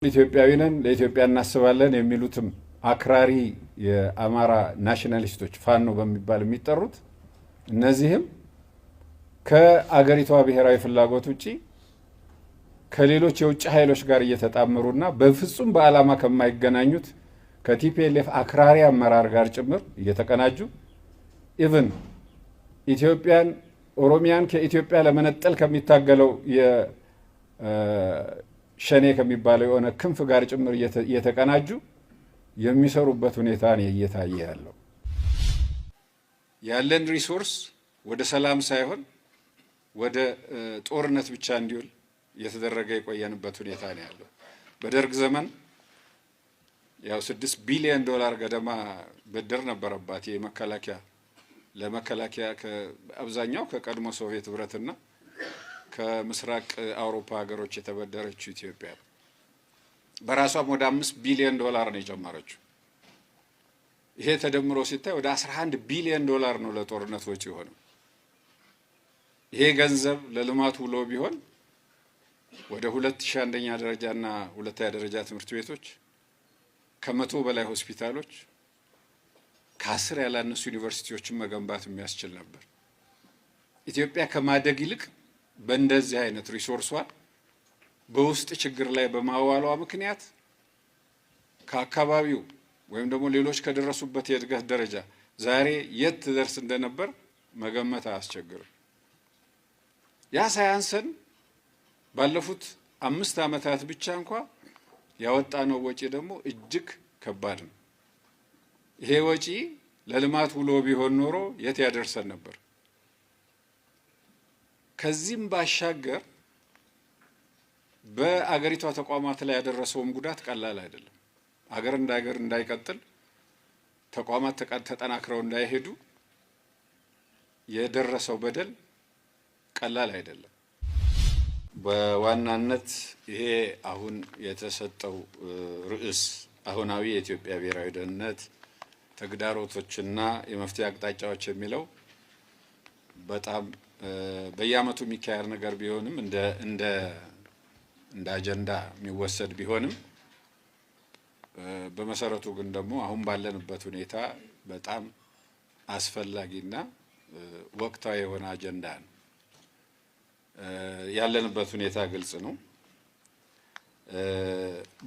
ኢትዮጵያዊ ነን፣ ለኢትዮጵያ እናስባለን የሚሉትም አክራሪ የአማራ nationalist ኦች ፋኖ በሚባል የሚጠሩት እነዚህም ከአገሪቷ ብሔራዊ ፍላጎት ውጪ ከሌሎች የውጭ ኃይሎች ጋር እየተጣመሩና በፍጹም በዓላማ ከማይገናኙት ከ TPLF አክራሪ አመራር ጋር ጭምር እየተቀናጁ even ኢትዮጵያን ኦሮሚያን ከኢትዮጵያ ለመነጠል ከሚታገለው የሸኔ ከሚባለው የሆነ ክንፍ ጋር ጭምር እየተቀናጁ የሚሰሩበት ሁኔታ ነው እየታየ ያለው። ያለን resource ወደ ሰላም ሳይሆን ወደ ጦርነት ብቻ እንዲውል እየተደረገ የቆየንበት ሁኔታ ነው ያለው። በደርግ ዘመን ያው 6 ቢሊዮን ዶላር ገደማ ብድር ነበረባት የመከላከያ ለመከላከያ፣ አብዛኛው ከቀድሞ ሶቪየት ህብረትና ከምስራቅ አውሮፓ ሀገሮች የተበደረችው ኢትዮጵያ በራሷም ወደ 5 ቢሊዮን ዶላር ነው የጨመረችው። ይሄ ተደምሮ ሲታይ ወደ 11 ቢሊዮን ዶላር ነው ለጦርነት ወጪ የሆነው። ይሄ ገንዘብ ለልማት ውሎ ቢሆን ወደ 2000 አንደኛ ደረጃና ሁለተኛ ደረጃ ትምህርት ቤቶች፣ ከ100 በላይ ሆስፒታሎች፣ ከ10 ያላነሱ ዩኒቨርሲቲዎችን መገንባት የሚያስችል ነበር። ኢትዮጵያ ከማደግ ይልቅ በእንደዚህ አይነት resource ኧን በውስጥ ችግር ላይ በማዋሏ ምክንያት ከአካባቢው ወይም ደግሞ ሌሎች ከደረሱበት የእድገት ደረጃ ዛሬ የት ትደርስ እንደነበር መገመት አያስቸግርም። ያ ሳያንሰን ባለፉት 5 ዓመታት ብቻ እንኳ ያወጣነው ወጪ ደግሞ እጅግ ከባድ ነው። ይሄ ወጪ ለልማት ውሎ ቢሆን ኖሮ የት ያደርሰን ነበር? ከዚህም ባሻገር በአገሪቷ ተቋማት ላይ ያደረሰውም ጉዳት ቀላል አይደለም። አገር እንደ ሀገር እንዳይቀጥል፣ ተቋማት ተጠናክረው እንዳይሄዱ የደረሰው በደል ቀላል አይደለም። በዋናነት ይሄ አሁን የተሰጠው ርዕስ አሁናዊ የኢትዮጵያ ብሔራዊ ደህንነት ተግዳሮቶችና የመፍትሄ አቅጣጫዎች የሚለው በጣም በየዓመቱ የሚካሄድ ነገር ቢሆንም፣ እንደ አጀንዳ የሚወሰድ ቢሆንም፣ በመሰረቱ ግን ደግሞ አሁን ባለንበት ሁኔታ በጣም አስፈላጊና ወቅታዊ የሆነ አጀንዳ ነው። ያለንበት ሁኔታ ግልጽ ነው።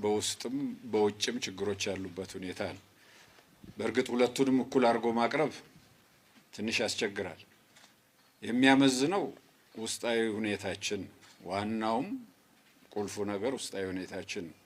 በውስጥም በውጭም ችግሮች ያሉበት ሁኔታ ነው። በእርግጥ ሁለቱንም እኩል አድርጎ ማቅረብ ትንሽ ያስቸግራል። የሚያመዝነው ውስጣዊ ሁኔታችን፣ ዋናውም ቁልፉ ነገር ውስጣዊ ሁኔታችን ነው።